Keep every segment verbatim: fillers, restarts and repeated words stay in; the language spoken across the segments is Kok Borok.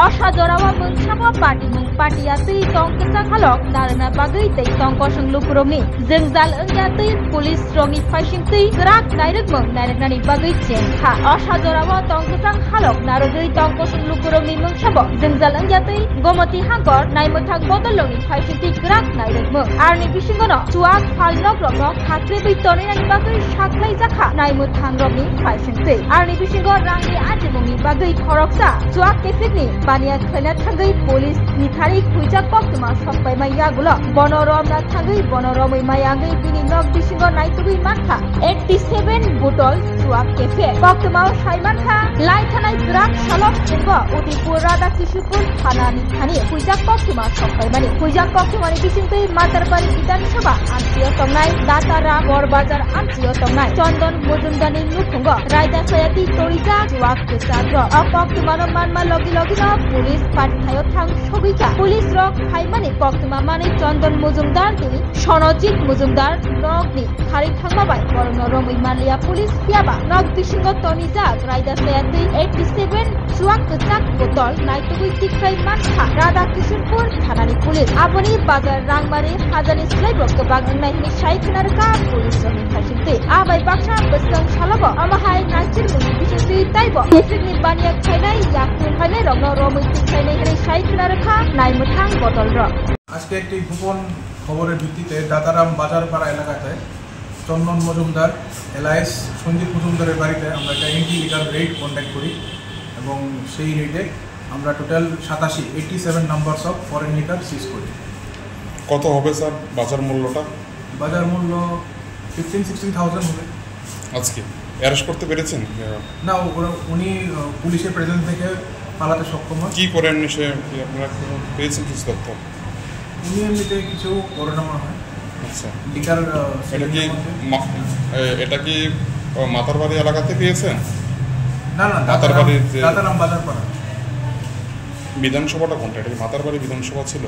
Osa jorao mungsabo patimung patia twi tong kwchang halok narwkna bagwi tei tong kosong lukurokni jwngjal wngya twi police rokni phaising twi kwrak nairwkmung nairwknani bagwi chengkha. Osa jorao tong kwchang halok narwgwi tong kosong lukurokni mungsabo jwngjal wngya twi Gomoti Hangkor naimwthang bodol rokni phaising twi kwrak nairwkmung. Aroni bisingono chuak phalnokrokno khatribwi tonwi nani bagwi saklaijakha naimwthang rokni phaising twi. Aroni bisingo rangni ajimungni bagwi khoroksa chuak kephikni baniya khlaina thangwi police ni thani khwijak koktwma sokpaima yagulo bono romna thangwi bono romwi maya wngwi bini nok bisingo naitugwi mankha eighty seven bottle chuak kephek. Koktwmao sai mankha lai thanai kwrak salok chwngbo Udaipur Radha Kishore Pur thanani thani khwijak koktwma sokpaimani. Khwijak koktwmani bisingtwi Matarbari Bidhan Sabha amchio tongnai Dataram, Borbazar amchio tongnai Chondon Mojumdarni nukhungo raida sayatwi torijak chuak kwchak rok. O koktwmano manma logi logino police pathaio thang sogwikha. Police rok phaimani koktwma manwi Chondon Mojumdar tei Sonojit Mojumdar nokni kharwi thangma bai borokno romwi manliya police, phiyaba nok bisingo tonijak raida sayatwi eighty seven chuak kwchak botol naitugwi tikhlai mankha Radha Kishore Pur thanani police. Aboni bazar Rangmari hajani slaibo kwbang wngnai hwnwi sai khna rwkha police rokni phaisingtwi. A bai baksa bwswng salobo omo hai naichirmungni bisingtwi taibo kephikni baniya khlainai yaktun phainairokno romwi tikhlainai hwnwi sai khna rwkha naimwthang bodolrok. আজকে একটি গোপন খবরের ভিত্তিতে দাতারাম বাজারপাড়া এলাকাতে চন্দন মজুমদার এলায়েন্স সঞ্জিত মজুমদারের বাড়িতে আমরা একটা এন্টি লিকার রেইড কন্ডাক্ট করি এবং সেই রেইডে আমরা টোটাল সাতাশি, eighty seven numbers of foreign liquor seize করি। কত হবে স্যার বাজার মূল্যটা? বাজার মূল্য ফিফটিন সিক্সটিন থাউজেন্ড হবে। আজকে অ্যারেস্ট করতে পেরেছেন? না, ওরা, উনি, আহ, পুলিশের প্রেজেন্স থেকে পালাতে সক্ষম হয়। কি করেন সে? কি আপনারা কোনো পেয়েছেন কিছু তথ্য? উনি এমনিতে কিছু করে না মনে হয়। আচ্ছা। লিকার, আহ, এটা কি সেলিংয়ের মধ্যে। মা-, এ, এটা কি, আহ, মাতারবাড়ি এলাকাতে পেয়েছেন? না, না, মাতারবাড়ির দাতারাম, যে দাতারাম বাজারপাড়া। বিধানসভাটা কোনটা? এটা কি মাতারবাড়ি বিধানসভা ছিল?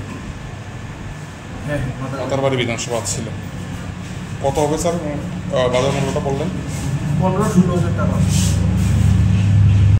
হ্যাঁ, হ্যাঁ, মাতারবাড়ি। মাতারবাড়ি বিধানসভা ছিল। কত হবে স্যার, উম, আহ, বাজার মূল্যটা বললেন? পনেরো ষোলো হাজার টাকা।